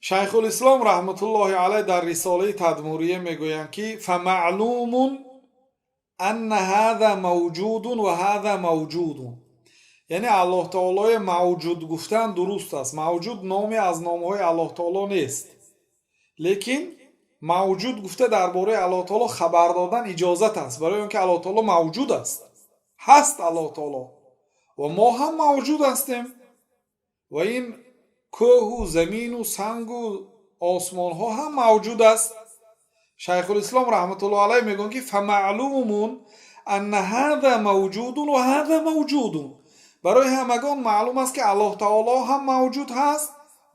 Шайхулислом раҳматуллоҳи алайҳ дар рисолаи Тадмурия мегӯянд, ки فمعلوم أن هذا موجود وهذا موجود. Яъне Аллоҳ таолои мавҷуд гуфтан дуруст аст. Мавҷуд номе аз номҳои Аллоҳ таоло нест, лекин мавҷуд гуфта дар бораи Аллоҳ таоло хабар додан иҷозат аст, барои он ки Аллоҳ таоло мавҷуд аст, ҳаст Аллоҳ таоло, ва мо ҳам мавҷуд ҳастем, ва ин кӯҳу замину сангу осмонҳо ҳам мавҷуд аст. Шайхулислом раҳматуллоҳ алайҳ мегӯянд, ки فمعلوم أن هذا موجود وهذا موجود. Барои ҳамагон маълум аст, ки Аллоҳ таоло ҳам мавҷуд ҳаст,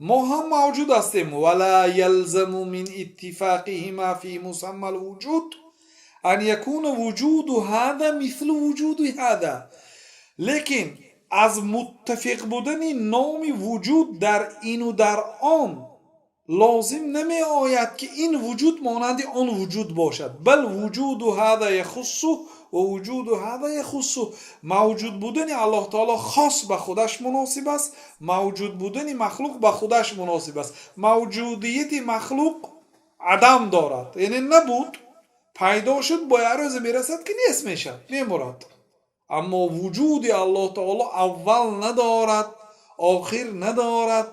мо ҳам мавҷуд ҳастем. ولا يلزم من اتفاقهما في مسمى الوجود أن يكون وجود هذا مثل وجود هذا. Лекин аз муттафиқ будани номи вуҷуд дар ину дар он лозим намеояд, ки ин вуҷуд монанди он вуҷуд бошад. بل وجود هذا يخصه ووجود هذا يخصه. Мавҷуд будани Аллоҳ таоло хос ба худаш муносиб аст, мавҷуд будани махлуқ ба худаш муносиб аст. Мавҷудияти махлуқ адам дорад, яъне набуд, пайдо шуд, бо як рӯзе мерасад, ки нест мешавад, мемурад. Аммо вуҷуди Аллоҳ таоло аввал надорад, охир надорад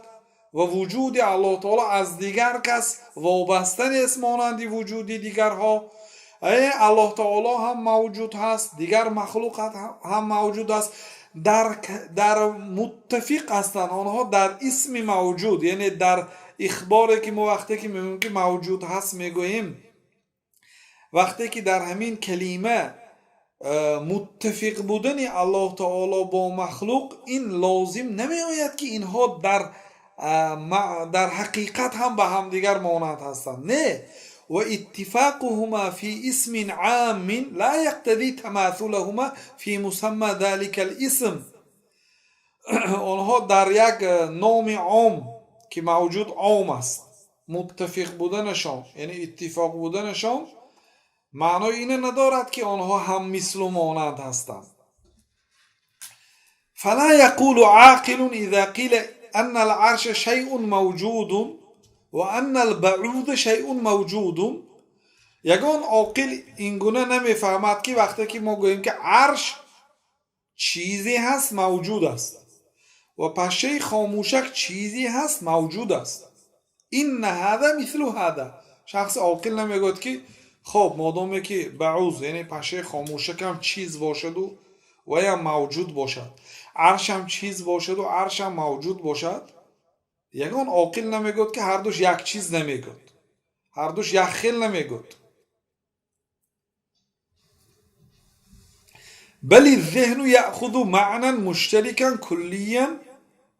ва вуҷуди Аллоҳ таоло аз дигар кас вобаста нест, монанди вуҷуди дигарҳо. Аллоҳ таоло ҳам мавҷуд ҳаст, дигар махлуқат ҳам мавҷуд аст. Дар муттафиқ ҳастанд онҳо дар исми мавҷуд, яъне дар ихборе, ки мо вақте ки мегӯем, ки мавҷуд ҳаст мегӯем, вақте ки дар ҳамин калима муттафиқ будани Аллоҳ таоло бо махлуқ, ин лозим намеояд, ки инҳо дар ҳақиқат ҳам ба ҳамдигар монанд ҳастанд. Не, واتفاقهما في اسم عام لا يقتضي تماثلهما في مسمى ذلك الاسم. Онҳо дар як номи ом, ки мавҷуд ом аст, муттафиқ буданашон, яъне иттифоқ буданашон, маънои ине надорад, ки онҳо ҳам мислу монанд ҳастанд. فلا يقول عاقل إذا قيل أن العرش شيء موجود وأن البعوض شيء موجود. Ягон оқил ин гуна намефаҳмад, ки вақте ки мо гӯем, ки арш чизе ҳаст, мавҷуд аст, ва пашшаи хомӯшак чизе ҳаст, мавҷуд аст, إن هذا مثل هذا. Шахси оқил намегӯяд, ки хоб, модоме ки بعوض, яъне пашшаи хомӯшакам чиз бошаду ваям мавҷуд бошад, аршам чиз бошаду аршам мавҷуд бошад, ягон оқил намегӯяд, ки ҳардуш як чиз намегӯяд, ҳардуш як хел намегӯяд. بل الذهن يأخذ معنى مشتركا كليا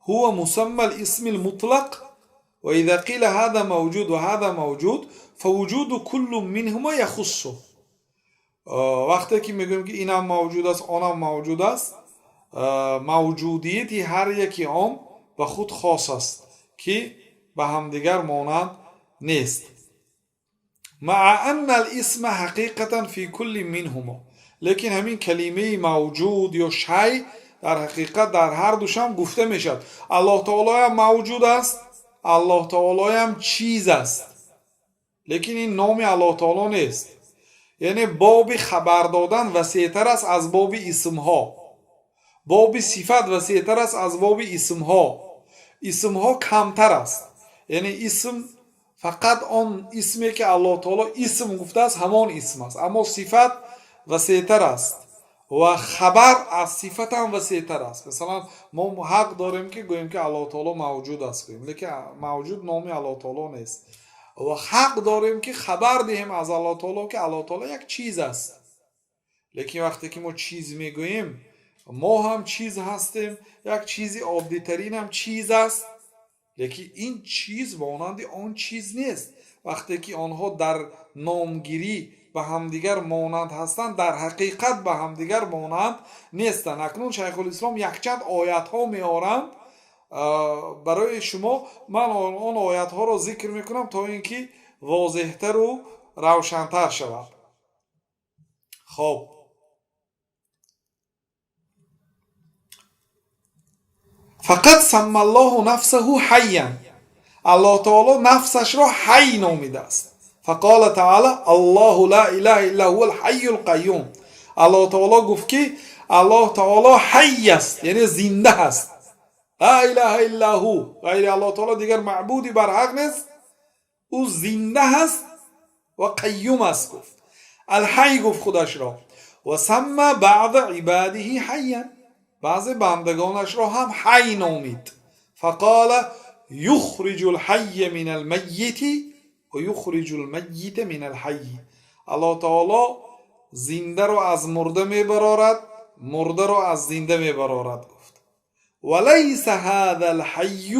هو مسمى الاسم المطلق. وإذا قيل هذا موجود وهذا موجود فوجود كل منهما يخصه. Вақте ки мегӯем, ки инам мавҷуд аст, онам мавҷуд аст, мавҷудияти ҳар яки он ба худ хос аст, ки ба ҳамдигар монанд нест. مع أن الاسم حقيقة في كل منهما. Лекин ҳамин калимаи мавҷуд ё шай дар ҳақиқат дар ҳар душам гуфта мешавад. Аллоҳ таолоям мавҷуд аст, Аллоҳ таолоям чиз аст, лекин ин номи Аллоҳ таоло нест. Яъне боби хабар додан васеътар аст аз боби исмҳо, боби сифат васеътар аст аз боби исмҳо. Исмҳо камтар аст, яъне исм фақат он исме, ки Аллоҳ таоло исм гуфтааст, ҳамон исм аст. Аммо сифат васеътар аст ва хабар аз сифатам васеътар аст. Масалан, мо ҳақ дорем, ки гӯем, ки Аллоҳ таоло мавҷуд аст гӯем, лекин мавҷуд номи Аллоҳ таоло нест. Ва ҳақ дорем, ки хабар диҳем аз Аллоҳ таоло, ки Аллоҳ таоло як чиз аст. Лекин вақте ки мо чиз мегӯем, мо ҳам чиз ҳастем, як чизи оддитаринам чиз аст, лекин ин чиз монанди он чиз нест. Вақте ки онҳо дар номгирӣ ба ҳамдигар монанд ҳастанд, дар ҳақиқат ба ҳамдигар монанд нестанд. Акнун Шайхулислом якчанд оятҳо меоранд барои шумо. Ман он оятҳоро зикр мекунам, то ин ки возеҳтару равшантар шавад. Хоб, فقد سمى الله نفسه حيا. Аллоҳ таоло нафсашро ҳай номидааст. فقال تعالى: الله لا إله إلا هو الحي القيوم. Аллоҳ таоло гуфт, ки Аллоҳ таоло ҳай аст, яъне зинда ҳаст. لا إله إلا هو, ғайри Аллоҳ таоло дигар маъбуди барҳақ нест, ӯ зинда ҳаст ва қайюм аст, гуфт. Алҳай гуфт худашро. وسمى بعض عباده حيا, баъзе бандагонашро ҳам ҳай номид. فقال: يخرج الحي من الميت ويخرج الميت من الحي. Аллоҳ таоло зиндаро аз мурда мебарорад, мурдаро аз зинда мебарорад, гуфт. وليس هذا الحي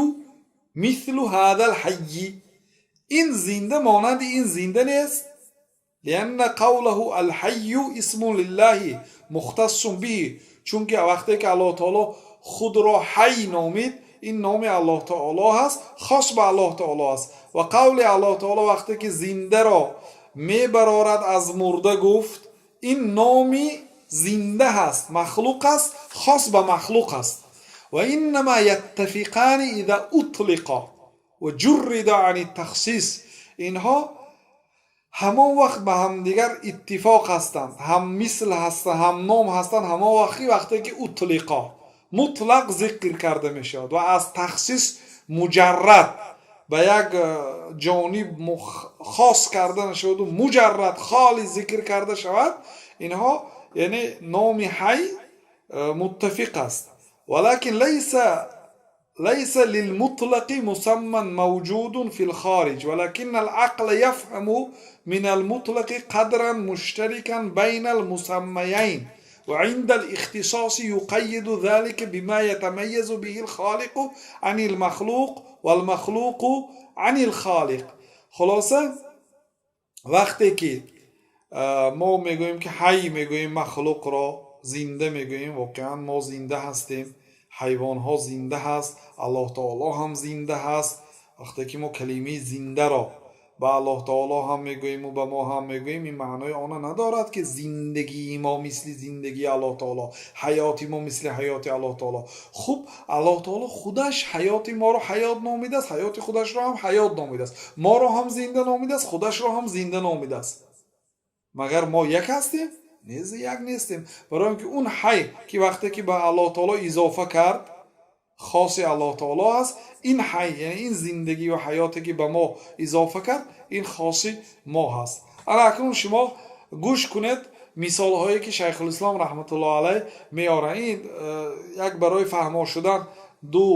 مثل هذا الحي, ин зинда монанди ин зинда нест. لأن قوله الحي اسم لله مختص به, чунки вақте ки Аллоҳ таоло худро ҳай номид, ин номи Аллоҳ таоло ҳаст, хос ба Аллоҳ таоло аст. Ва қавли Аллоҳ таоло, вақте ки зиндаро мебарорад аз мурда гуфт, ин номи зинда ҳаст, махлуқ аст, хос ба махлуқ аст. وإنما يتفقان إذا أطلقا وجردا عن التخصيص. Инҳо ҳамон вақт ба ҳамдигар иттифоқ ҳастанд, ҳам мисл ҳастанд, ҳам ном ҳастанд, ҳамон вақте ки أطلقا, мутлақ зикр карда мешавад ва аз тахсис муҷаррад, ба як ҷониб хос карда нашаваду муҷаррад, холи зикр карда шавад. Инҳо, яъне номи ҳай, муттафиқ аст. ولكن ليس للمطلق مسمى موجود في الخارج، ولكن العقل يفهم من المطلق قدرا مشتركا بين المسميين، وعند الاختصاص يقيد ذلك بما يتميز به الخالق عن المخلوق والمخلوق عن الخالق. Хулоса, вақте ки мо мегӯем, ки ҳай мегӯем, махлуқро зинда мегӯем, воқеан мо зинда ҳастем, ҳайвонҳо зинда ҳаст, Аллоҳ таоло ҳам зинда ҳаст. Вақте ки мо калимаи зиндаро ба Аллоҳ таоло ҳам мегӯему ба мо ҳам мегӯем, ин маънои она надорад, ки зиндагии мо мисли зиндагии Аллоҳ таоло, ҳаёти мо мисли ҳаёти Аллоҳ таоло. Хуб, Аллоҳ таоло худаш ҳаёти моро ҳаёт номидааст, ҳаёти худашро ҳам ҳаёт номидааст, моро ҳам зинда номидааст, худашро ҳам зинда номидааст. Магар мо як ҳастем? Нез, як нестем. Барои он ки он ҳай, ки вақте ки ба Аллоҳ таоло изофа кард, хоси Аллоҳ таоло аст. Ин ҳай, яъне ин зиндагӣ ва ҳаёте, ки ба мо изофа кард, ин хоси мо ҳаст. Ана акнун шумо гӯш кунед мисолҳое, ки Шайхулислом раҳматуллоҳ алайҳ меоранд. Ин як барои фаҳмо шудан ду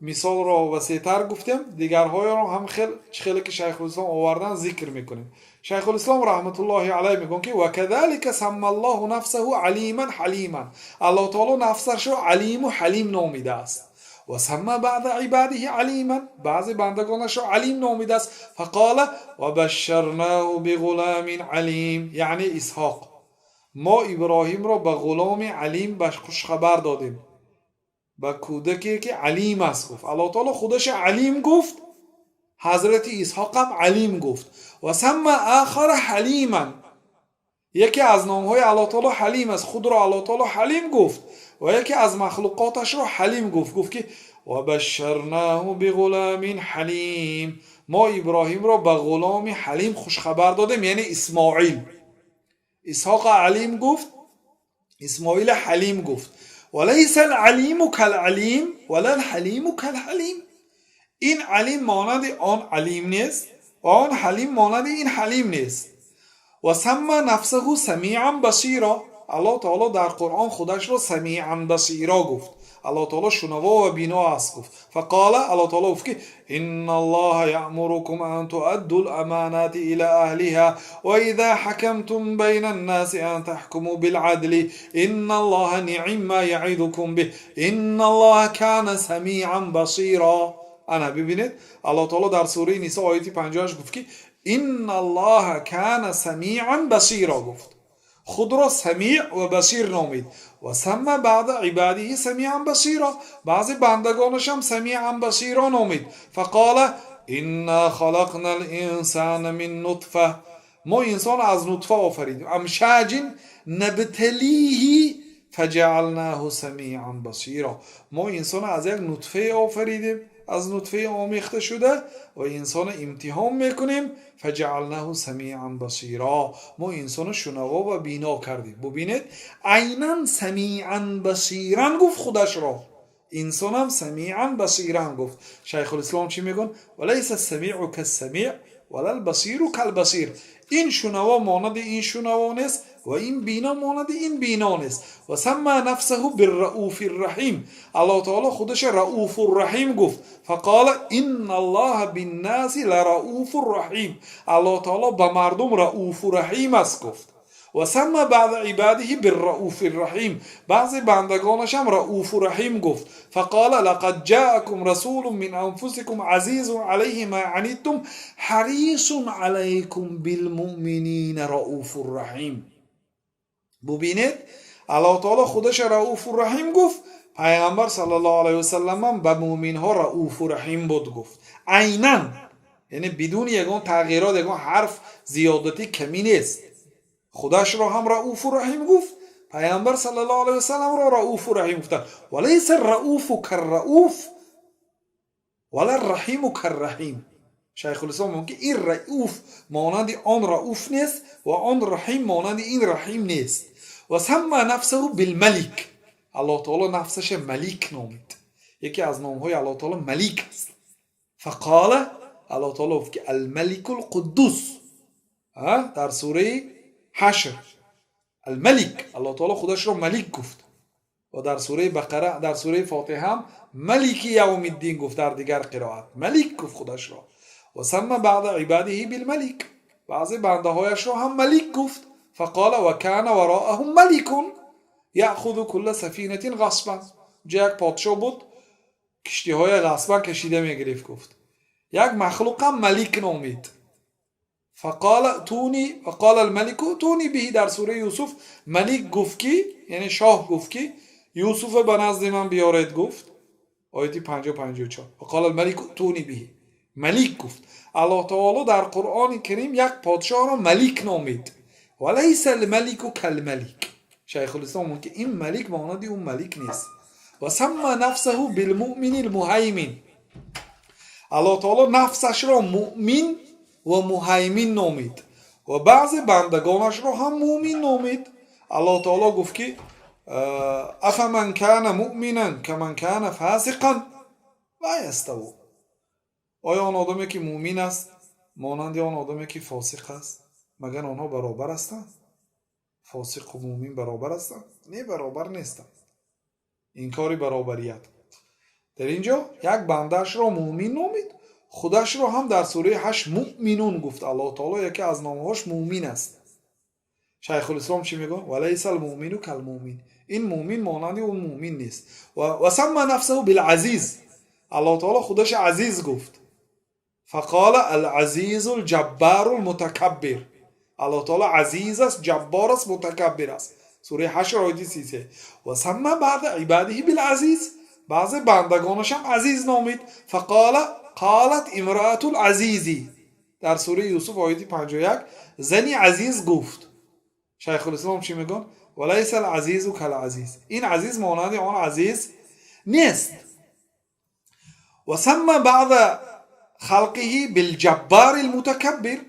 мисолро васеътар гуфтем, дигарҳоеро ҳам хел чӣ хеле ки Шайхулислом овардан, зикр мекунем. Шайхулислом раҳматуллоҳи алайҳ мегӯянд, ки وكذلك سمى الله نفسه عليما حليما. Аллоҳ таоло нафсашро алиму ҳалим номидааст. وسمى بعض عباده عليما, баъзе бандагонашро алим номидааст. فقال: وبشرناه بغلام عليم, яъне Исҳоқ. Мо Иброҳимро ба ғуломи алим хушхабар додем, ба кӯдаке, ки алим аст, гуфт. Аллоҳ таоло худаша алим гуфт, ҳазрати Исҳоқам алим гуфт. وسمى آخر حليما, яке аз номҳои Аллоҳ таоло ҳалим аст, худро Аллоҳ таоло ҳалим гуфт ва яке аз махлуқоташро ҳалим гуфт. Гуфт, ки وبشرناه بغلام حليم, мо Иброҳимро ба ғуломи ҳалим хушхабар додем, яъне Исмоил. Исҳоқа алим гуфт, Исмоила ҳалим гуфт. وليس العليم كالعليم ولا الحليم كالحليم. Ин алим монанди он алим нест ва он ҳалим монанди ин ҳалим нест. وسمى نفسه سميعا بصيرا. Аллоҳ таоло дар Қуръон худашро سميعا بصيرا гуфт. Аллоҳ таоло шунаво ва бино аст, гуфт. فقال, Аллоҳ таоло гуфт, ки إن الله يأمركم أن تؤدوا الأمانات إلى أهلها وإذا حكمتم بين الناس أن تحكموا بالعدل إن الله نعما يعظكم به إن الله كان سميعا بصيرا. Ана бибинед, Аллоҳ таоло дар сураи Нисо, ояти 58 гуфт, ки إن الله كان سميعا بصيرا гуфт, худро самиъ ва басир номид. وسمى بعض عباده سميعا بصيرا, баъзе бандагонашам سميعا بصيرا номид. فقال: إنا خلقنا الإنسان من نطفة, мо инсонро аз нутфа офаридем, أمشاج نبتليه فجعلناه سميعا بصيرا. Мо инсонро аз як нутфае офаридем. Аз нутфаи омехта шуда ва инсона имтиҳон мекунем. فجعلناه سميعا بصيرا, мо инсона шунаво ва бино кардем. Бубинед, айнан سميعا بصيرا гуфт худашро, инсонам سميعا بصيرا гуфт. Шайхулислом чӣ мегӯн? وليس السميع كالسميع ولا البصير كالبصير. Ин шунаво монанди ин шунаво нест ва ин бино монанди ин бино нест. وسمى نفسه بالرءوف الرحيم. Аллоҳ таоло худаша رءوف رحيم гуфт. فقال إن الله بالناس لرءوف رحيم. Аллоҳ таоло ба мардум رءوف رحيم аст гуфт. وسمى بعض عباده بالرءوف الرحيم. Баъзе бандагонашам رءوف رحيم гуфт. فقال لقد جاءكم رسول من أنفسكم عزيز عليه ما عنتم حريص عليكم بالمؤمنين رءوف رحيم. Бубинед, Аллоҳ таоло худаша رءوف رحيم гуфт, пайғамбар صلى الله عليه وسلم ам ба муъминҳо رءوف رحيم буд гуфт. Айнан, яъне бидуни ягон тағйирот, ягон ҳарф зиёдатӣ, камӣ нест. Худашро ҳам رءوف رحيم гуфт, пайғамбар صلى الله عليه وسلم ро رءوف رحيم гуфтанд. وليس الرءوف كالرءوف ولا الرحيم كالرحيم. Шайхулислом мегӯяд, ки ин раъуф монанди он раъуф нест ва он раҳим монанди ин раҳим нест. وسمى نفسه بالملك. Аллоҳ таоло нафсаша малик номид. Яке аз номҳои Аллоҳ таоло малик аст. فقال, Аллоҳ таоло гуфт, ки الملك القدوس дар сураи Ҳашр. الملك, Аллоҳ таоло худашро малик гуфт ва дар сураи Бақара, дар сураи Фотиҳа ҳам مالك يوم الدين гуфт. Дар дигар қироат малик гуфт худашро. وسمى بعض عباده بالملك. Баъзе бандаҳояшро ҳам малик гуфт. فقال وكان وراءهم ملك يأخذ كل سفينة غصبا. Ҷа як подшоҳ буд, киштиҳоя ғасбан кашида мегирифт гуфт. Як махлуқам малик номид. فقال ائتوني فقال الملك ائتوني به. Дар сураи Юсуф малик гуфт, ки, яъне шоҳ гуфт, ки Юсуфа ба назди ман биёред гуфт, ояти 50-54. فقال الملك ائتوني به. Малик гуфт. Аллоҳ таоло дар Қуръони Карим як подшоҳро малик номид. وليس الملك كالملك. Шайхулислом мегӯяд, ки ин малик монанди ӯ малик нест. وسمى نفسه بالمؤمن المهيمن. Аллоҳ таоло нафсашро муъмин ва муҳаймин номид ва баъзе бандагонашро ҳам муъмин номид. Аллоҳ таоло гуфт, ки أفمن كان مؤمنا كمن كان فاسقا لا يستوون. Оё он одаме, ки муъмин аст, монанди он одаме, ки фосиқ аст? Магар онҳо баробар ҳастанд? Фосиқу муъмин баробар ҳастанд? Не, баробар нестанд. Инкори баробарият. Дар ин ҷо як бандаашро муъмин номид, худашро ҳам дар сураи Ҳашр муъминун гуфт. Аллоҳ таоло яке аз номҳош муъмин аст. Шайхулислом чӣ мегӯяд? وليس المؤمن كالمؤمن. Ин муъмин монанди он муъмин нест. وسمى نفسه بالعزيز. Аллоҳ таоло худаша азиз гуфт. فقال العزيز الجبار المتكبر. Аллоҳ таоло азиз аст, ҷаббор аст, мутакаббир аст, сураи Ҳашр, ояти 33. وسمى بعض عباده بالعزيز. Баъзе бандагонашам азиз номид. فقال قالت امرأة العزيز. Дар сураи Юсуф, ояти 51, зани азиз гуфт. Шайхулислом чӣ мегӯяд? وليس العزيز كالعزيز. Ин азиз монанди он азиз нест. وسمى بعض خلقه بالجبار المتكبر.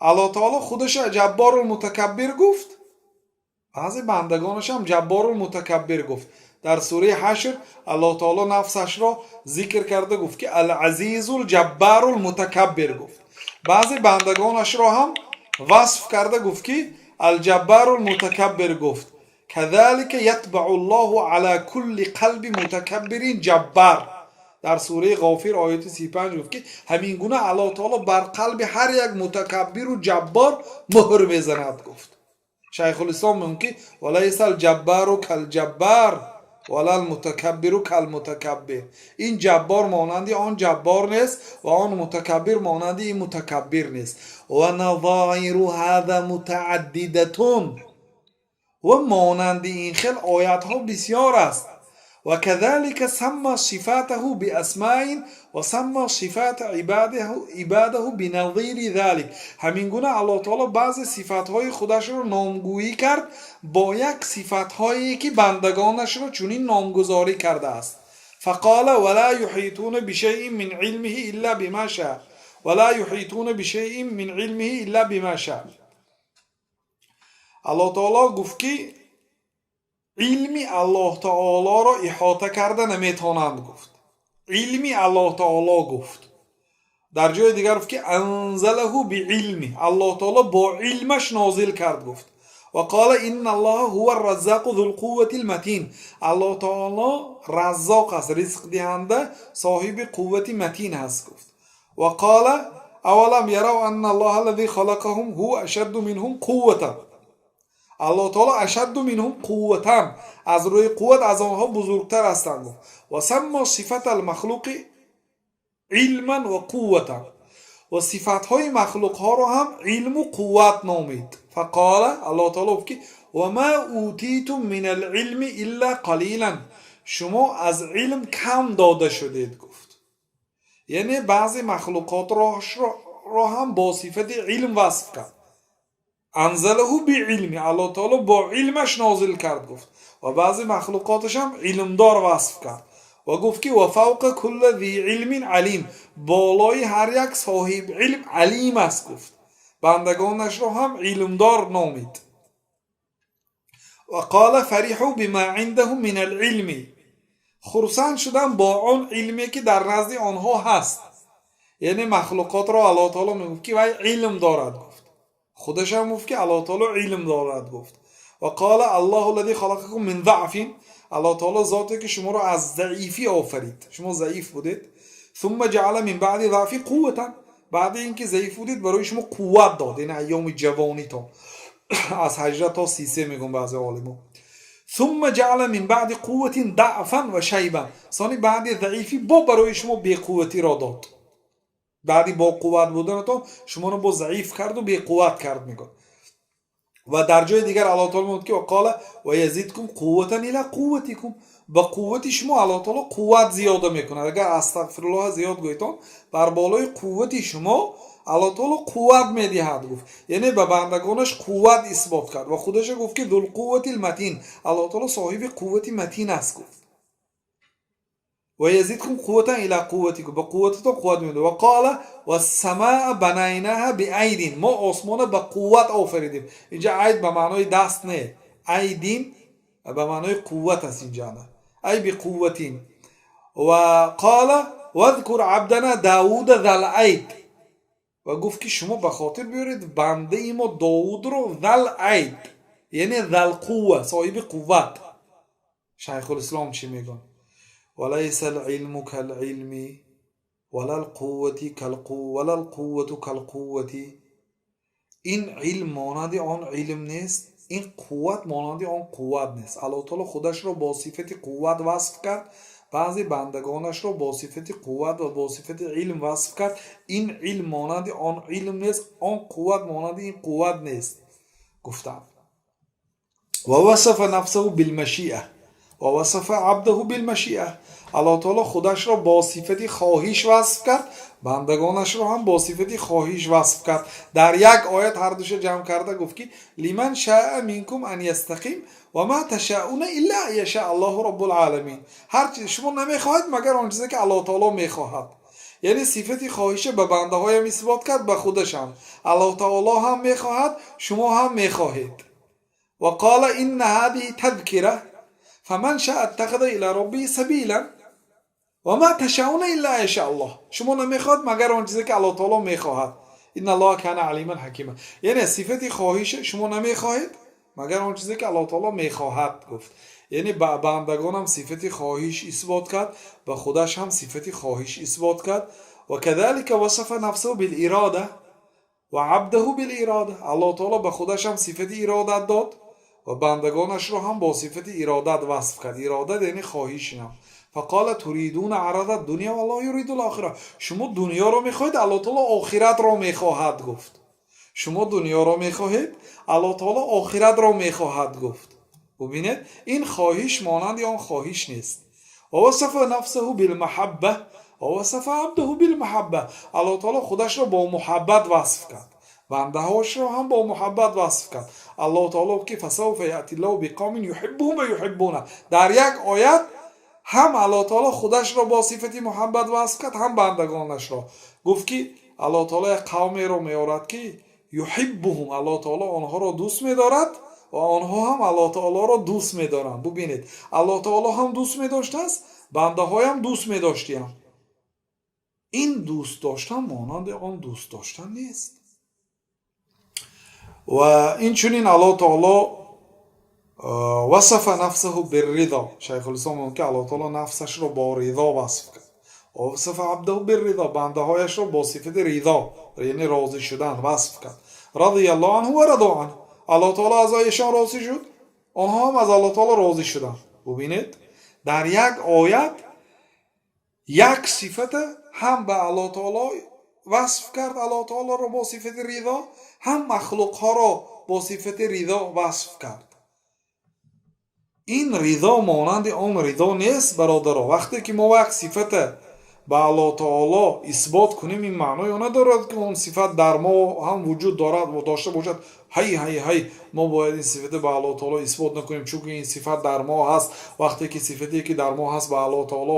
Аллоҳ таоло худаша جبار المتكبر гуфт, баъзе бандагонашам جبار المتكبر гуфт. Дар сураи Ҳашр Аллоҳ таоло нафсашро зикр карда гуфт, ки العزيز الجبار المتكبر гуфт. Баъзе бандагонашро ҳам васф карда гуфт, ки الجبار المتكبر гуфт. كذلك يطبع الله على كل قلب متكبر جبار. Дар сураи Ғофир, ояти 35 гуфт, ки ҳамин гуна Аллоҳ таоло бар қалби ҳар як мутакаббиру ҷаббор муҳр мезанад гуфт. Шайхулислом мегӯяд, ки وليس الجبار كالجبار ولا المتكبر كالمتكبر. Ин ҷаббор монанди он ҷаббор нест ва он мутакаббир монанди ин мутакаббир нест. ونظائر هذا متعددة. Ва монанди ин хел оятҳо бисёр аст. وكذلك سمى صفاته بأسماء وسمى صفات عباده بنظير ذلك. Ҳамин гуна Аллоҳ таоло баъзе сифатҳои худашро номгӯӣ кард бо як сифатҳое, ки бандагонашро чунин номгузорӣ кардааст. فقال ولا يحيطون بشيء من علمه إلا بما شاء ولا يحيطون بشيء من علمه إلا بما شاء. Аллоҳ таоло гуфт, ки илми Аллоҳ таолоро иҳота карда наметавонанд, гуфт. Илми Аллоҳ таоло, гуфт. Дар ҷои дигар гуфт, ки أنزله بعلمه, Аллоҳ таоло бо илмаш нозил кард, гуфт. وقال إن الله هو الرزاق ذو القوة المتين. Аллоҳ таоло раззоқ аст, ризқдиҳанда, соҳиби қуввати матин ҳаст, гуфт. وقال أولم يروا أن الله الذي خلقهم هو أشد منهم قوة. Аллоҳ таоло أشد منهم قوة, аз рӯи қувват аз онҳо бузургтар ҳастанд, гуфт. وسمى صفات المخلوق علما وقوة. Ва сифатҳои махлуқҳоро ҳам илму қувват номид. فقال, Аллоҳ таоло гуфт, ки وما أوتيتم من العلم إلا قليلا, шумо аз илм кам дода шудед, гуфт. Яъне баъзе махлуқотро ҳам бо сифати илм васф кард. أنزله بعلمه, Аллоҳ таоло бо илмаш нозил кард, гуфт. Ва баъзе махлуқоташам илмдор васф кард ва гуфт, ки وفوق كل ذي علم عليم, болои ҳар як соҳиб илм алим аст, гуфт. Бандагонашро ҳам илмдор номид. وقال فرحوا بما عندهم من العلم, хурсанд шудам бо он илме, ки дар назди онҳо ҳаст. Яъне махлуқотро Аллоҳ таоло мегуфт, ки вай илм дорад, гуфт. Худашам гуфт, ки Аллоҳ таоло илм дорад, гуфт. وقال الله الذي خلقكم من ضعف, Аллоҳ таоло зоте, ки шуморо аз заифӣ офарид, шумо заиф будед. ثم جعل من بعد ضعف قوة, баъди ин ки заиф будед, барои шумо қувват дод, яъне айёми ҷавонитон, аз 18 то 33, мегӯн баъзе олимо. ثم جعل من بعد قوة ضعفا وشيبة, сони баъди заифӣ бо барои шумо беқувватиро дод. Баъди бо қувват буданатон шуморо бо заиф карду беқувват кард, мегӯяд. Ва дар ҷои дигар Аллоҳ таоло мегӯяд, ки وقال ويزدكم قوة إلى قوتكم, ба қуввати шумо Аллоҳ таоло қувват зиёда мекунад. Агар астағфируллоҳ зиёд гӯйтон, бар болои қуввати шумо Аллоҳ таоло қувват медиҳад, гуфт. Яъне ба бандагонаш қувват исбот кард ва худаша гуфт, ки ذو القوة المتين, Аллоҳ таоло соҳиби қуввати матин аст, гуфт. ويزدكم قوة إلى قوتكم, ба қуввататон қувват медиҳад. وقال والسماء بنيناها بأيد, мо осмона ба қувват офаридем. Инҷа أيد ба маънои даст не, أيد ба маънои қувват аст инҷа, أي بقوة. وقال واذكر عبدنا داود ذا الأيد, ва гуфт, ки шумо ба хотир биёред бандаи мо Довудро, ذا الأيد, яъне ذا القوة, соҳиби қувват. Шайхулислом чӣ мегӯяд? وليس العلم كالعلم ولا القوة كالقوة. Ин илм монанди он илм нест, ин қувват монанди он қувват нест. Аллоҳ таоло худашро бо сифати қувват васф кард, баъзе бандагонашро бо сифати қувват ва бо сифати илм васф кард. Ин илм монанди он илм нест, он қувват монанди ин қувват нест, гуфтанд. ووصف نفسه بالمشيئة ووصف عبده بالمشيئة. Аллоҳ таоло худашро бо сифати хоҳиш васф кард, бандагонашро ҳам бо сифати хоҳиш васф кард. Дар як оят ҳардуша ҷамъ карда гуфт, ки لمن شاء منكم أن يستقيم وما تشاءون إلا أن يشاء الله رب العالمين. Ҳар чиз шумо намехоҳед, магар он чизе, ки Аллоҳ таоло мехоҳад. Яъне сифати хоҳиша ба бандаҳоям исбот кард, ба худашам. Аллоҳ таоло ҳам мехоҳад, шумо ҳам мехоҳед. وقال إن هذه تذكرة فمن شاء اتخذ إلى ربه سبيلا وما تشاءون إلا أن يشاء الله. Шумо намехоҳад, магар он чизе, ки Аллоҳ таоло мехоҳад. إن الله كان عليما حكيما. Яъне сифати хоҳиша шумо намехоҳед, магар он чизе, ки Аллоҳ таоло мехоҳад, гуфт. Яъне ба бандагонам сифати хоҳиш исбот кард, ба худаш ҳам сифати хоҳиш исбот кард. وكذلك وصف نفسه بالإرادة وعبده بالإرادة. Аллоҳ таоло ба худаш ҳам сифати иродат дод ва бандагонашро ҳам бо сифати иродат васф кард. Иродат, яъне хоҳишинам. فقال تريدون عرض الدنيا والله يريد الآخرة. Шумо дунёро мехоҳед, Аллоҳ таоло охиратро мехоҳад, гуфт. Шумо дунёро мехоҳед, Аллоҳ таоло охиратро мехоҳад, гуфт. Бубинед, ин хоҳиш монанди он хоҳиш нест. ووصف نفسه بالمحبة ووصف عبده بالمحبة. Аллоҳ таоло худашро бо муҳаббат васф кард, бандаҳошро ҳам бо муҳаббат васф кард. Аллоҳ таоло, ки فسوف يأتي الله بقوم يحبهم ويحبونه. Дар як оят Ҳам Аллоҳ таоло худашро бо сифати муҳаббат васф кард, ҳам бандагонашро. Гуфт, ки Аллоҳ таоло як қавмеро меорад, ки يحبهم, Аллоҳ таоло онҳоро дӯст медорад ва онҳо ҳам Аллоҳ таолоро дӯст медоранд. Бубинед, Аллоҳ таоло ҳам дӯст медоштааст, бандаҳоям дӯст медоштиям. Ин дӯст доштан монанди он дӯст доштан нест. Ва инчунин Аллоҳ таоло وصف نفسه بالرضا. Шайхулислом мегӯяд, ки Аллоҳ таоло нафсашро бо ризо васф кард. وصف عبده بالرضا, бандаҳояшро бо сифати ризо, яъне розӣ шудан, васф кард. رضي الله عنهم ورضوا عنه. Аллоҳ таоло аз эшон розӣ шуд, онҳо ҳам аз Аллоҳ таоло розӣ шуданд. Бубинед, дар як оят як сифата ҳам ба Аллоҳ таоло васф кард, Аллоҳ таолоро бо сифати ризо, ҳам махлуқҳоро бо сифати ризо васф кард. Ин ризо монанди он ризо нест, бародаро. Вақте ки мо як сифата ба Аллоҳ таоло исбот кунем, ин маънои он надорад, ки он сифат дар мо ҳам вуҷуд дорад, дошта бошад. Ҳай, ҳай, ҳай, мо бояд ин сифата ба Аллоҳ таоло исбот накунем, чунки ин сифат дар мо ҳаст. Вақте ки сифате, ки дар мо ҳаст, ба Аллоҳ таоло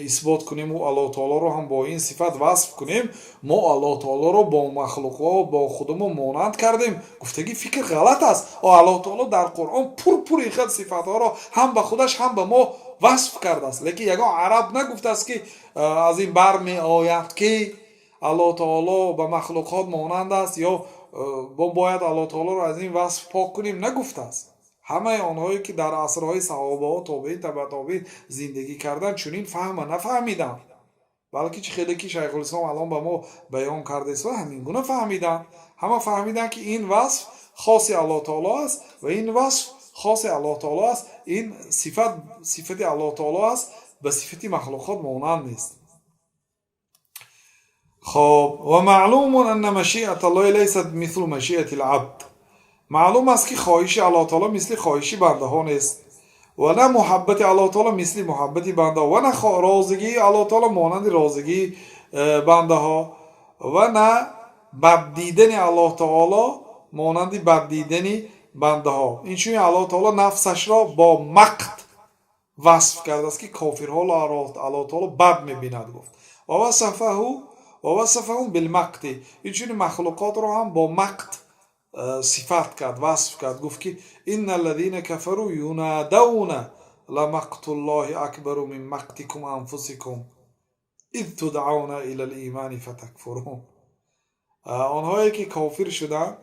исбот кунему Аллоҳ таолоро ҳам бо ин сифат васф кунем, мо Аллоҳ таолоро бо махлуқҳо, бо худамон монанд кардем гуфтагӣ фикр ғалат аст. Аллоҳ таоло дар Қуръон пур-пур ин хел сифатҳоро ҳам ба худаш, ҳам ба мо васф кардааст, лекин ягон араб нагуфтааст, ки аз ин бармеояд, ки Аллоҳ таоло ба махлуқот монанд аст ё мо бояд Аллоҳ таолоро аз ин васф пок кунем, нагуфтааст. Ҳамаи онҳое, ки дар асрҳои саҳобаҳо, тобеин, табатобеин зиндагӣ карданд, чунин фаҳма нафаҳмиданд, балки чӣ хеле ки Шайхулислом алон ба мо баён кардааст, ҳамин гуна фаҳмиданд. Ҳама фаҳмиданд, ки ин васф хоси Аллоҳ таоло аст ва ин васф хоси Аллоҳ таоло аст. Ин сифат сифати Аллоҳ таоло аст, ба сифати махлуқот монанд нест. Хоб, ومعلوم أن مشيئة الله ليست مثل مشيئة العبد. Маълум аст, ки хоҳиши Аллоҳ таоло мисли хоҳиши бандаҳо нест ва на муҳаббати Аллоҳ таоло мисли муҳаббати бандаҳо ва на розигии Аллоҳ таоло монанди розигии бандаҳо ва на баддидани Аллоҳ таоло монанди баддидани бандаҳо. Инчунин Аллоҳ таоло нафсашро бо мақт васф кардааст, ки кофирҳоро Аллоҳ таоло бад мебинад, гуфт. ووصفهم بالمقت. Инчунин махлуқотро ҳам бо мақт сифат кард, васф кард. Гуфт, ки إن الذين كفروا ينادون لمقت الله أكبر من مقتكم أنفسكم إذ تدعون إلى الإيمان فتكفرون. Онҳое ки кофир шуданд,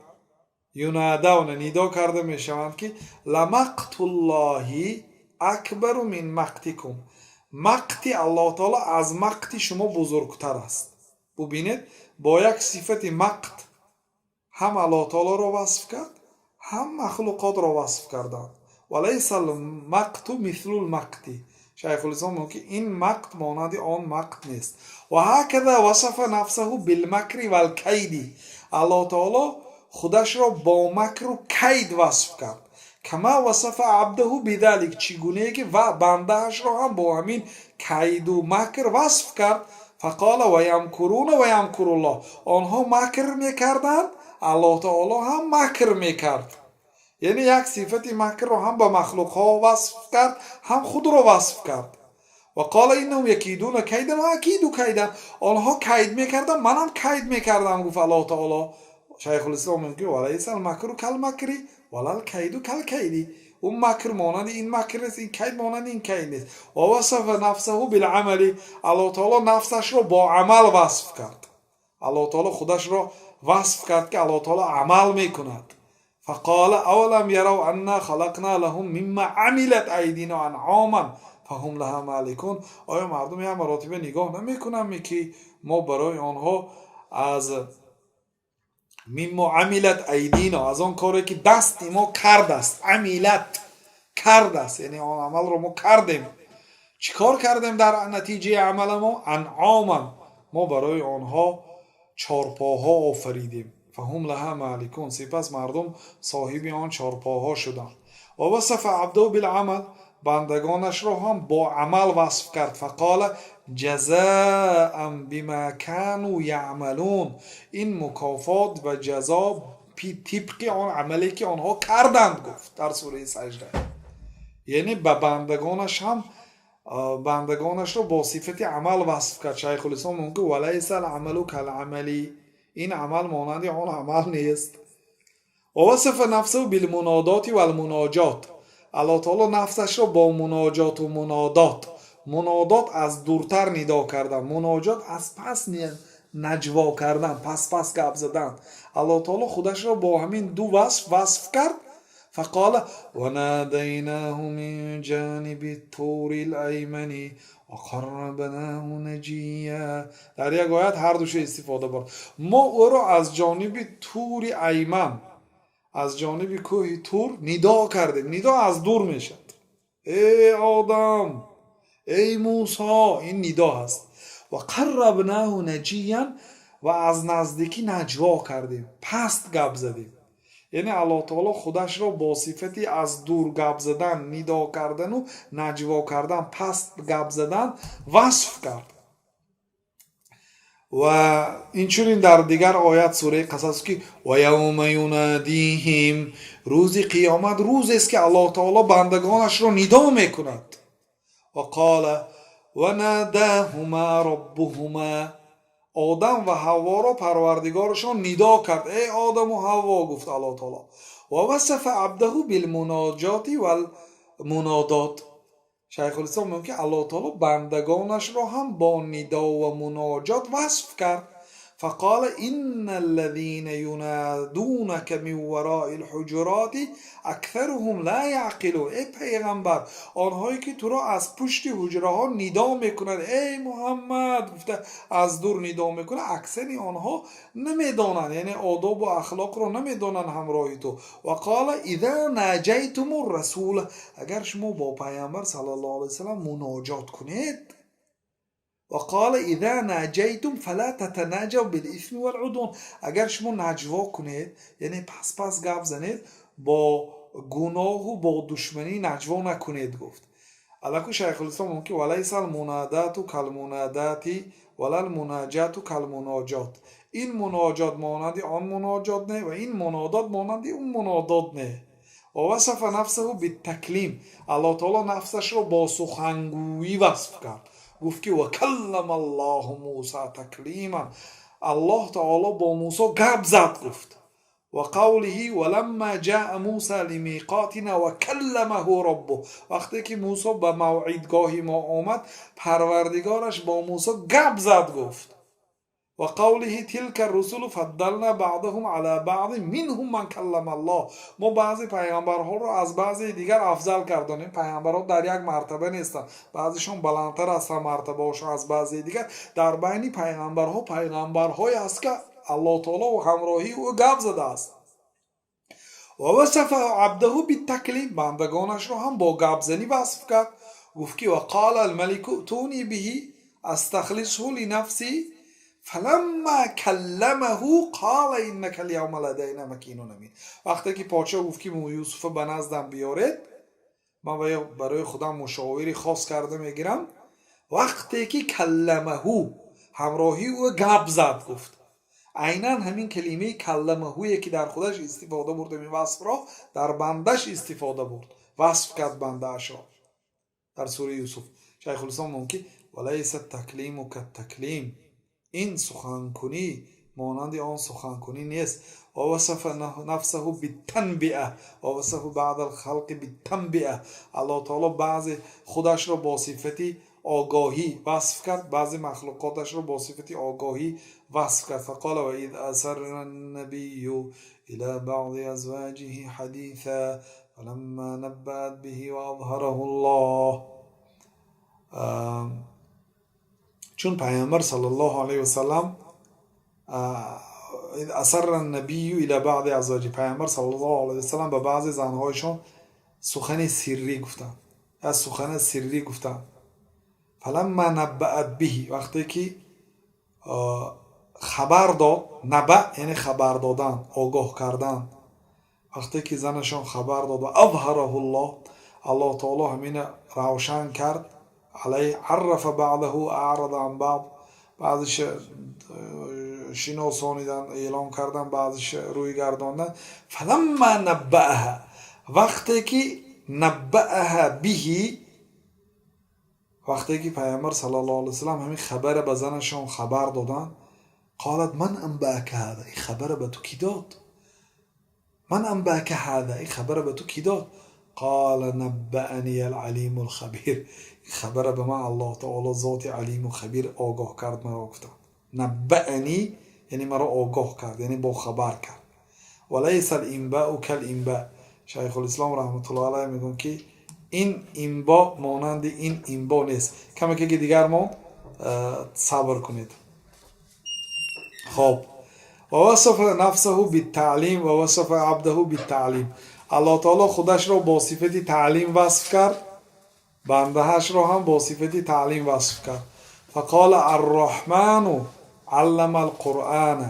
ينادون, нидо карда мешаванд, ки لمقت الله أكبر من مقتكم, мақти Аллоҳ таоло аз мақти шумо бузургтар аст. Бубинед, бо як сифати мақт ҳам Аллоҳ таолоро васф кард, ҳам махлуқотро васф карданд. وليس المقت مثل المقت. Шайхулислом мегӯяд, ки ин мақт монанди он мақт нест. وهكذا وصف نفسه بالمكر والكيد. Аллоҳ таоло худашро бо макру кайд васф кард. كما وصف عبده بذلك, чӣ гунае ки ва бандаашро ҳам бо ҳамин кайду макр васф кард. فقال ويمكرون ويمكر الله. Онҳо макр мекарданд, Аллоҳ таоло ҳам макр мекард. Яъне як сифати макрро ҳам ба махлуқҳо васф кард, ҳам худро васф кард. وقال إنهم يكيدون كيدا وأكيد كيدا. Онҳо кайд мекарданд, манам кайд мекардам, гуфт Аллоҳ таоло. Шайхулислом мегӯяд: وليس المكر كالمكر ولا الكيد كالكيد. Он макр монанди ин макр нест, ин кайд монанди ин кайд нест. ووصف نفسه بالعمل. Аллоҳ таоло нафсашро бо амал васф кард. Аллоҳ таоло худашро васф кард, ки Аллоҳ таоло амал мекунад. فقال أولم يروا أنا خلقنا لهم مما عملت أيدينا أنعاما فهم لها مالكون. Оё мардум як маротиба нигоҳ намекунанд, ки мо барои онҳо аз مما عملت أيدينا, аз он коре, ки дасти мо кардааст, عملت, кардааст, яъне он амалро мо кардем, чӣ кор кардем? Дар натиҷаи амала мо أنعاما, мо барои онҳо чорпоҳо офаридем. فهم لها مالكون. Сипас мардум соҳиби он чорпоҳо шуданд. ووصف عبده بالعمل. Бандагонашро ҳам бо амал васф кард. فقال جزاء بما كانوا يعملون. Ин мукофот ва ҷазо тибқи он амале, ки онҳо карданд, гуфт дар сураи Саҷда. Яъне ба бандагонаш ҳам Бандагонашро бо сифати амал васф кард. Шайхулислом мумкин: ва лайса ал-амалу кал-амали, ин амал монанди он амал нест. Ва васафа нафсаҳу билмунодоти валмуноҷот. Аллоҳ таоло нафсашро бо муноҷоту мунодот. Мунодот — аз дуртар нидо кардан, муноҷот — аз пас наҷво кардан, пас пас гап задан. Аллоҳ таоло худашро бо ҳамин ду васф васф кард. فقال: وناديناه من جانب الطور الأيمن وقربناه نجيا. Дар як оят ҳар душа истифода бурд. Мо ӯро аз ҷониби Тури Айман, аз ҷониби кӯҳи Тур нидо кардем. Нидо аз дур мешавад: эй Одам, эй Мусо, ин нидо ҳаст. Ва қаррабнаҳу наҷиян, ва аз наздикӣ наҷво кардем, паст гап задем. Яъне Аллоҳ таоло худашро бо сифати аз дур гап задан, нидо кардану наҷво кардан, паст гап задан васф кард. Ва инчунин дар дигар оят, сураи Қасас, ки ва явма юнадиҳим, рӯзи қиёмат рӯзест, ки Аллоҳ таоло бандагонашро нидо мекунад. Ва қола ва надаҳума роббуҳума, Одам ва Ҳавворо Парвардигорашон нидо кард. Эй Одаму Ҳавво, гуфт Аллоҳ таоло. Ва васафа абдаҳу билмуноҷоти валмунодот. Шайхулислом мегӯяд, ки Аллоҳ таоло бандагонашро ҳам бо нидо ва муноҷот васф кард. فقال: إن الذين ينادونك من وراء الحجرات أكثرهم لا يعقلون. Эй пайғамбар, онҳое ки туро аз пушти ҳуҷраҳо нидо мекунанд, эй Муҳаммад гуфта аз дур нидо мекунанд, аксари онҳо намедонанд, яъне одобу ахлоқро намедонанд ҳамроҳи ту. وقال: إذا ناجيتم الرسول, агар шумо бо пайғамбар саллаллоҳу алайҳи васаллам муноҷот кунед. وقال: إذا ناجيتم فلا تتناجوا بالإثم والعدوان. Агар шумо наҷво кунед, яъне пас пас гап занед, бо гуноҳу бо душманӣ наҷво накунед, гуфт. Алаку шайхулислом мумкин: وليس المناداة كالمناداة ولا المناجاة كالمناجاة. Ин муноҷот монанди он муноҷот не ва ин мунодот монанди он мунодот не. ووصف نفسه بالتكليم. Аллоҳ таоло нафсашро бо сухангӯӣ васф кард. Гуфт ки وكلم الله موسى تكليما, Аллоҳ таоло бо Мусо гап зад, гуфт. وقوله: ولما جاء موسى لميقاتنا وكلمه ربه. Вақте ки Мусо ба мавъидгоҳи мо омад, Парвардигораш бо Мусо гап зад, гуфт. وقوله: تلك الرسل فضلنا بعضهم على بعض منهم من كلم الله. Мо баъзе пайғамбарҳоро аз баъзеи дигар афзал кардонем. Пайғамбарҳо дар як мартаба нестанд, баъзешон баландтар ҳастанд мартабаҳошон аз баъзеи дигар. Дар байни пайғамбарҳо пайғамбарҳое ҳаст, ки Аллоҳ таоло ҳамроҳии ӯ гап задааст. ووصف عبده بالتكليم. Бандагонашро ҳам бо гапзанӣ васф кард. Гуфт ки وقال الملك ائتوني به أستخلصه لنفسي فلما كلمه قال إنك اليوم لدينا مكين أمين. Вақте ки подшоҳ гуфт, ки Юсуфа ба наздам биёред, ман барои худам мушовири хос карда мегирам, вақте ки كلمه, ҳамроҳии ӯ гап зад, гуфт. Айнан ҳамин калимаи كلمه е ки дар худаш истифода бурд, ин васфро дар бандаш истифода бурд, васф кард бандаашро дар сураи Юсуф. Шайхулислом мумкин: وليس التكليم كالتكليم. Ин суханкунӣ монанди он суханкунӣ нест. ووصف نفسه بالتنبئة ووصف بعض الخلق بالتنبئة. Аллоҳ таоло баъзе худашро бо сифати огоҳӣ васф кард, баъзе махлуқоташро бо сифати огоҳӣ васф кард. فقال: وإذ أسر النبي إلى بعض أزواجه حديثا فلما نبأت به وأظهره الله. Чун пайғамбар саллаллоҳу алайҳи васаллам, أسر النبي إلى بعض أزواجه, пайғамбар саллаллоҳу алайҳи васаллам ба баъзе занҳояшон сухани сиррӣ гуфтанд, аз сухани сиррӣ гуфтанд. فلما نبأت به, вақте ки хабар дод. نبأ яъне хабар додан, огоҳ кардан. Вақте ки занашон хабар дод, وأظهره الله, Аллоҳ таоло ҳамина равшан кард. عليه عرف بعضه وأعرض عن بعض. Баъзеша шиносонидан, эълон кардан, баъзеша рӯй гардондан. فلما نبأها, вақте ки نبأها به. Вақте ки Пайғамбар саллаллоҳу алайҳи васаллам ҳамин хабара ба занашон хабар доданд, قالت من أنبأك هذا, ин хабара ба ту кӣ дод? من أنبأك هذا, ин хабара ба ту кӣ дод? قال نبأني العليم الخبير, ин хабара ба ман Аллоҳ таоло, зоти алиму хабир, огоҳ кард маро, гуфтанд. نبأني яъне маро огоҳ кард, яъне бохабар кард. وليس الإنباء كالإنباء. Шайхулислом раҳматуллоҳ алайҳ мегӯянд, ки ин إنباء монанди ин إنباء нест. Камаке ки дигар монд, сабр кунед. Хоб, ووصف نفسه بالتعليم ووصف عبده بالتعليم. Аллоҳ таоло худашро бо сифати таълим васф кард, бандаашро ҳам бо сифати таълим васф кард. فقال الرحمن علم القرآن.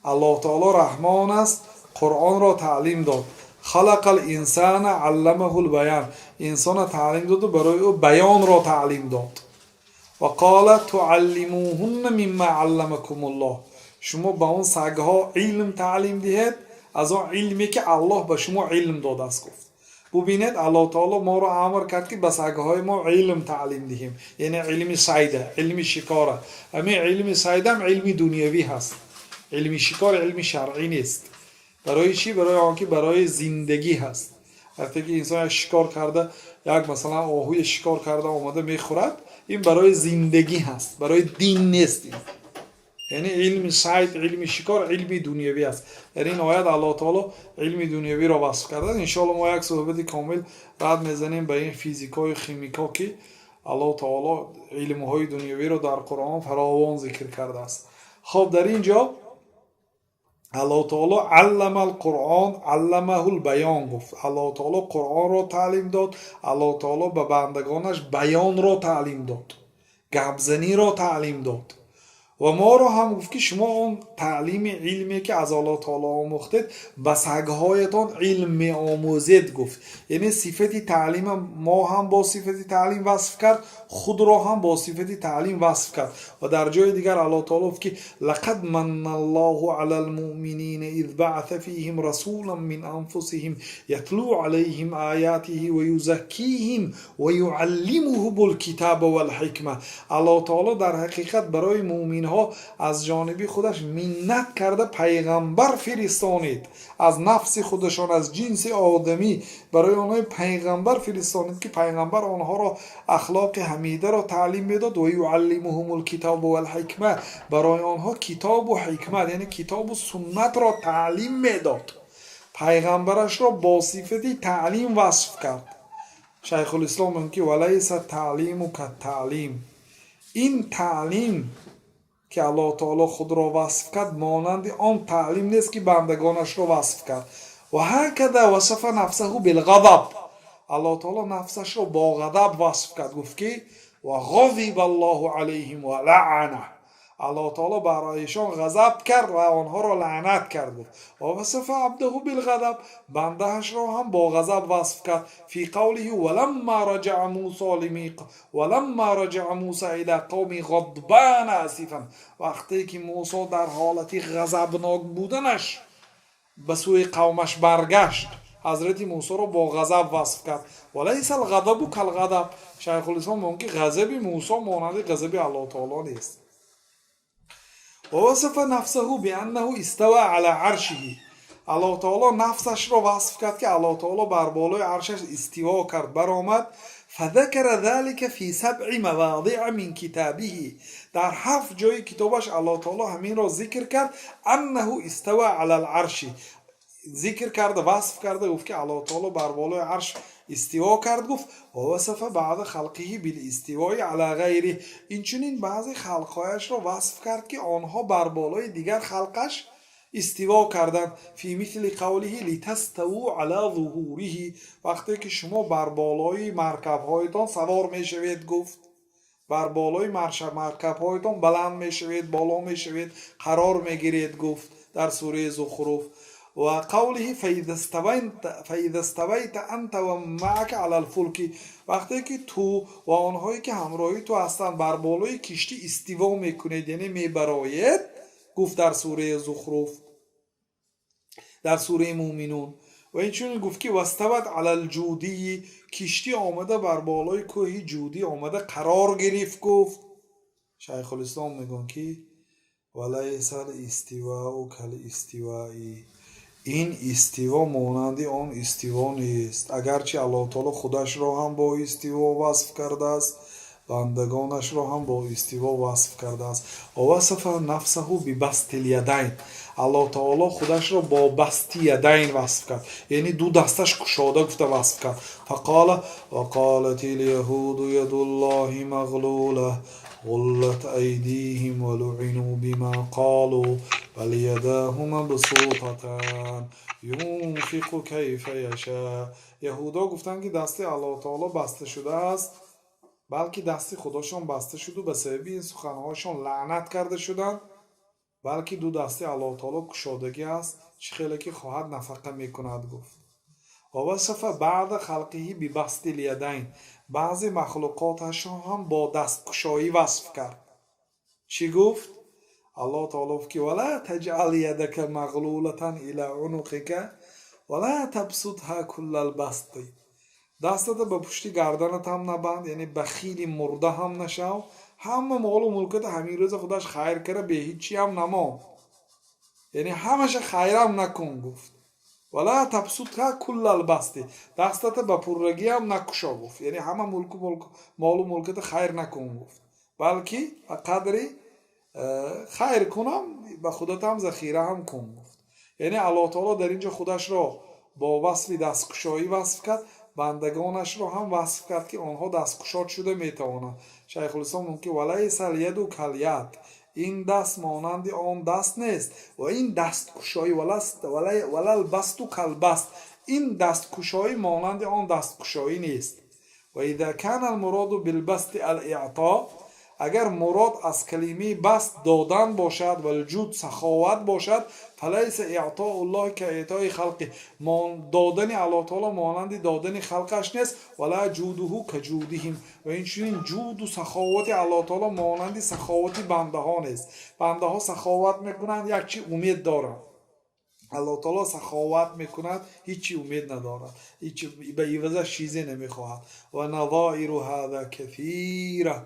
Аллоҳ таоло раҳмон аст, Қуръонро таълим дод. خلق الإنسان علمه البيان. Инсона таълим доду барои ӯ баёнро таълим дод. وقال تعلموهن مما علمكم الله. Шумо ба он сагҳо илм таълим диҳед аз он илме, ки Аллоҳ ба шумо илм додааст, гуфт. Бубинед, Аллоҳ таоло моро амр кард, ки ба сагҳои мо илм таълим диҳем, яъне илми сайда, илми шикора. Ҳамин илми сайдам илми дунявӣ ҳаст, илми шикор илми шаръӣ нест. Барои чӣ? Барои он ки барои зиндагӣ ҳаст. Вақте ки инсон як шикор карда, як масалан оҳуе шикор карда омада мехӯрад, ин барои зиндагӣ ҳаст, барои дин нест ин. Яъне илми сайд, илми шикор илми дунявӣ аст. Дар ин оят Аллоҳ таоло илми дунявиро васф кардааст. Иншоалло, мо як суҳбати комил рад мезанем ба ин физикою химико, ки Аллоҳ таоло илмҳои дунявиро дар Қуръон фаровон зикр кардааст. Хоб, дар ин ҷо Аллоҳ таоло علم القرآن علمه البيان гуфт. Аллоҳ таоло Қуръонро таълим дод, Аллоҳ таоло ба бандагонаш баёнро таълим дод, гапзаниро таълим дод ва моро ҳам гуфт, ки шумо он таълими илме, ки аз Аллоҳ таоло омӯхтед, ба сагҳоятон илм меомӯзед, гуфт. Яъне сифати таълима мо ҳам бо сифати таълим васф кард, худро ҳам бо сифати таълим васф кард. Ва дар ҷои дигар Аллоҳ таоло гуфт, ки لقد من الله على المؤمنين إذ بعث فيهم رسولا من أنفسهم يتلو عليهم آياته ويزكيهم ويعلمهم الكتاب والحكمة. Аллоҳ таоло дар ҳақиқат барои муъминҳо аз ҷониби худаш миннат карда пайғамбар фиристонид. Аз нафси худашон, аз ҷинси одамӣ барои онҳо пайғамбар фиристонид, ки пайғамбар онҳоро ахлоқи ҳамидаро таълим медод. ويعلمهم الكتاب والحكمة, барои онҳо китобу ҳикмат, яъне китобу суннатро таълим медод. Пайғамбарашро бо сифати таълим васф кард. Шайхулислом мегӯяд, ки وليس التعليم كالتعليم. Ин таълим, ки Аллоҳ таоло худро васф кард, монанди он таълим нест, ки бандагонашро васф кард. وهكذا وصف نفسه بالغضب. Аллоҳ таоло нафсашро бо ғадаб васф кард, гуфт, ки وغضب الله عليهم ولعنه. Аллоҳ таоло бароишон ғазаб кард ва онҳоро лаънат кард, гуфт. ووصف عبده بالغضب. Бандаашро ҳам бо ғазаб васф кард. في قوله ولما رجع موسى إلى قومه غضبان أسفا. Вақте ки Мусо дар ҳолати ғазабнок буданаш ба сӯи қавмаш баргашт, ҳазрати Мусоро бо ғазаб васф кард. وليس الغضب كالغضب. Шайхулислом мегӯяд, ки ғазаби Мусо монанди ғазаби Аллоҳ таоло нест. ووصف نفسه بأنه استوى على عرشه. Аллоҳ таоло нафсашро васф кард, ки Аллоҳ таоло бар болои аршаш истиво кард, баромад. فذكر ذلك في سبع مواضع من كتابه. Дар ҳафт ҷои китобаш Аллоҳ таоло ҳаминро зикр кард, أنه استوى على العرش зикр карда, васф карда гуфт, ки Аллоҳ таоло бар болои арш истиво кард, гуфт. ووصف بعض خلقه بالاستواء على غيره. Инчунин баъзе халқҳояшро васф кард, ки онҳо бар болои дигар халқаш истиво карданд. في مثل قوله لتستووا على ظهوره. Вақте ки шумо бар болои маркабҳоятон савор мешавед, гуфт, бар болои маркабҳоятон баланд мешавед, боло мешавед, қарор мегиред, гуфт дар сураи Зухруф. وقوله فإذا استويت أنت ومن معك على الفلك. Вақте ки ту ва онҳое, ки ҳамроҳи ту ҳастанд, бар болои киштӣ истиво мекунед, яъне мебароед, гуфт дар сураи Зухруф, дар сураи Муъминун. Ва инчунин гуфт, ки واستوت على الجودي, киштӣ омада бар болои кӯҳи Ҷудӣ омада қарор гирифт, гуфт. Шайхулислом мегӯянд, ки وليس الاستواء كالاستواء, ин истиво монанди он истиво нест. Агарчи Аллоҳ таоло худашро ҳам бо истиво васф кардааст, бандагонашро ҳам бо истиво васф кардааст. ووصف نفسه ببسط اليدين, Аллоҳ таоло худашро бо بسط اليدين васф кард, яъне ду дасташ кушода гуфта васф кард. فقال: وقالت اليهود يد الله مغلولة غلت أيديهم ولعنوا بما قالوا بل يداه مبسوطتان ينفق كيف يشاء. Яҳудо гуфтанд, ки дасти Аллоҳ таоло баста шудааст, балки дасти худошон баста шуду ба сабаби ин суханҳояшон лаънат карда шуданд, балки ду дасти Аллоҳ таоло кушодагӣ аст, чӣ хеле ки хоҳад нафақа мекунад, гуфт. ووصف بعض خلقه ببسط اليدين, баъзе махлуқоташро ҳам бо дасткушоӣ васф кард. Чӣ гуфт Аллоҳ таоло? Гуфт, ки ولا تجعل يدك مغلولة إلى عنقك ولا تبسطها كل البسط, дастата ба пушти гарданат ҳам набанд, яъне бахили мурда ҳам нашав, ҳама молу мулката ҳамин рӯза худаш хайр кара, бе ҳичи ҳам намон, яъне ҳамаша хайрам накун, гуфт. ولا تبسطها كل البسط, дастата ба пуррагиам накушо, гуфт, яъне ҳама мулку молу мулката хайр накун, гуфт, балки ба қадри хайр кунам, ба худатам захира ҳам кун, гуфт. Яъне Аллоҳ таоло дар ин ҷо худашро бо васфи дасткушоӣ васф кард, бандагонашро ҳам васф кард, ки онҳо дасткушод шуда метавонанд. Шайхулислом мегӯяд, ки وليس اليد كاليد, ин даст монанди он даст нест ва ин дасткушоӣ ولا البسط كالبسط, ин дасткушоӣ монанди он дасткушоӣ нест. وإذا كان المراد بالبسط الإعطاء, агар мурод аз калимаи بسط додан бошад, والجود саховат бошад, فليس إعطاء الله كإعطاء خلقه, додани Аллоҳ таоло монанди додани халқаш нест. ولا جوده كجودهم, ва инчунин ҷуду саховати Аллоҳ таоло монанди саховати бандаҳо нест. Бандаҳо саховат мекунанд, як чи умед доранд. Аллоҳ таоло саховат мекунад, ҳичи умед надорад, ба ивазаш чизе намехоҳад. ونظائر هذا كثيرة,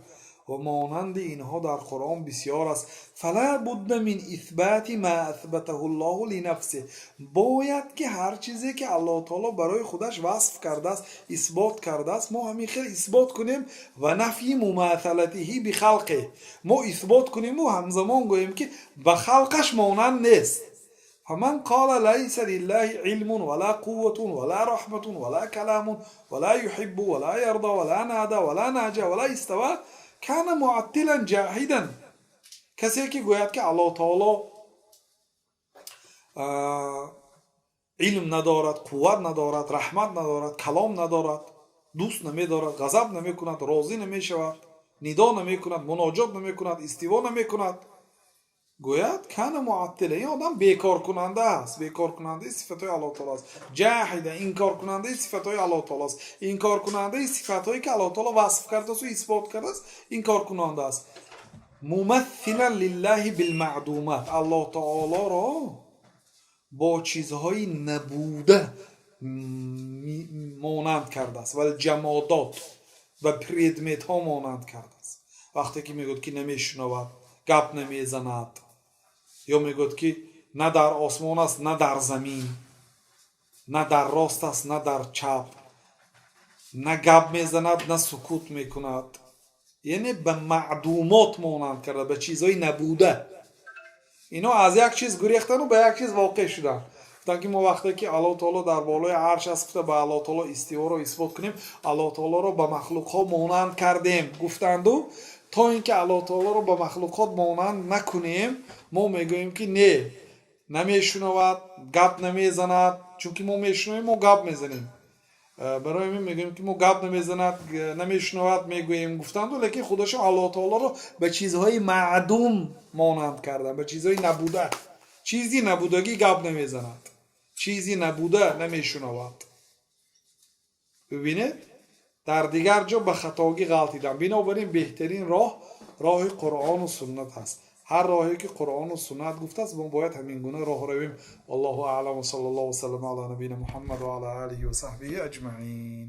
ва монанди инҳо дар Қуръон бисёр аст. فلا بد من إثبات ما أثبته الله لنفسه, бояд ки ҳар чизе ки Аллоҳ таоло барои худаш васф кардааст, исбот кардааст, мо ҳамин хел исбот кунем. ونفي مماثلته بخلقه, мо исбот куниму ҳамзамон гӯем, ки ба халқаш монанд нест. فمن قال ليس لله علم ولا قوة ولا رحمة ولا كلام ولا يحب ولا يرضى ولا نادى ولا ناجى ولا استوى كان معطلا جاحدا. Касе ки гӯяд, ки Аллоҳ таоло илм надорад, қувват надорад, раҳмат надорад, калом надорад, дӯст намедорад, ғазаб намекунад, розӣ намешавад, нидо намекунад, муноҷот намекунад, истиво намекунад, гӯяд, كان معطلا, ин одам бекоркунанда аст, бекоркунандаи сифатҳои Аллоҳ таоло аст. جاحدا, инкоркунандаи сифатҳои Аллоҳ таоло аст, инкоркунандаи сифатҳое ки Аллоҳ таоло васф кардааст, исбот кардааст, инкоркунанда аст. ممثلا لله بالمعدومات, Аллоҳ таолоро бо чизҳои набуда монанд кардааст, والجمادات, ба предметҳо монанд кардааст. Вақте ки мегӯяд, ки намешунавад, гап намезанад, ё мегӯяд, ки на дар осмон аст, на дар замин, на дар рост аст, на дар чап, на гап мезанад, на сукут мекунад, яъне ба маъдумот монанд карда, ба чизҳои набуда. Ино аз як чиз гурехтану ба як чиз воқеъ шуданд. Гуфтанд, ки мо вақте ки Аллоҳ таоло дар болои арш аст гуфта, ба Аллоҳ таоло истиворо исбот кунем, Аллоҳ таолоро ба махлуқҳо монанд кардем, гуфтанду. То ин ки Аллоҳ таолоро ба махлуқот монанд накунем, мо мегӯем, ки не, намешунавад, гап намезанад, чунки мо мешунавем, мо гап мезанем. Барои ҳамин мегӯем, ки мо гап намезанад, намешунавад мегӯем, гуфтанду. Лекин худашон Аллоҳ таолоро ба чизҳои маъдум монанд карданд, ба чизҳои набуда. Чизи набудагӣ гап намезанад, чизи набуда намешунавад. Бибинед, дар дигар ҷо ба хатогӣ ғалтиданд. Бинобар ин беҳтарин роҳ роҳи Қуръону суннат аст. Ҳар роҳе ки Қуръону суннат гуфтааст, мо бояд ҳамин гуна роҳ равем. Валлоҳу аълам, ва саллаллоҳу васаллама ала набийина Муҳаммад ва ала олиҳи ва саҳбиҳи аҷмаин.